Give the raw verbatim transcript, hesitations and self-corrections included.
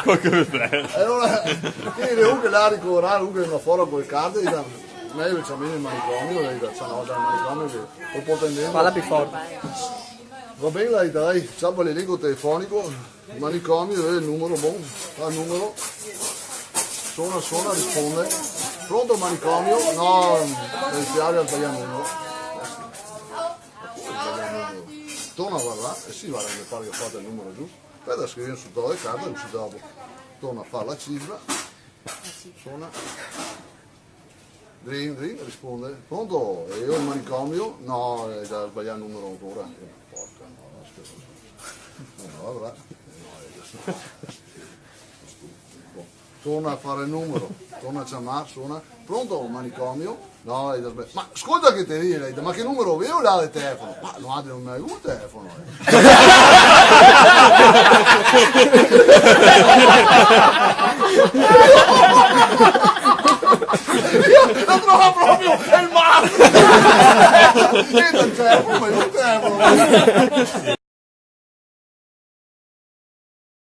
Qualche riflesso. E alura, quindi comunque là ricoverà, comunque una fora col carte, e da, mé, ciamìm el manicomio, e da, ciò, no, dal manicomio che lo porta in dentro. Parla piö fort. Va ben, dai, dai, ciapa l'elenco telefonico, manicomio, e el numero, bon, fa el numero. Sona, sona, risponde. Pronto, manicomio? No, eh, te gh'é sbaglià numero. Torna a guardà, eh sì, varda che me par che hoo fat el numero giust. Speta, scrivìm su de carta, cusì dopo. Torna a far la cifra. Sona. Drin, drin, risponde. Pronto? Éo el manicomio? No, eh, te gh'é sbaglià numero ancora. Eh, porca, no, no, scherzo. Eh, no, varda. Eh, no, eh, Bon. Torna a far el numero, torna a ciamà, sona. Pronto, manicomio? No, l'è sbaliàt. Ma scolta che te digo, ma che numero gh'éveu là de telefono? Ma noaltri no gh'emm mai vù telefono, eh. Éo l'hoo trovàt proprio el massimo. Che telefono, ma el telefono.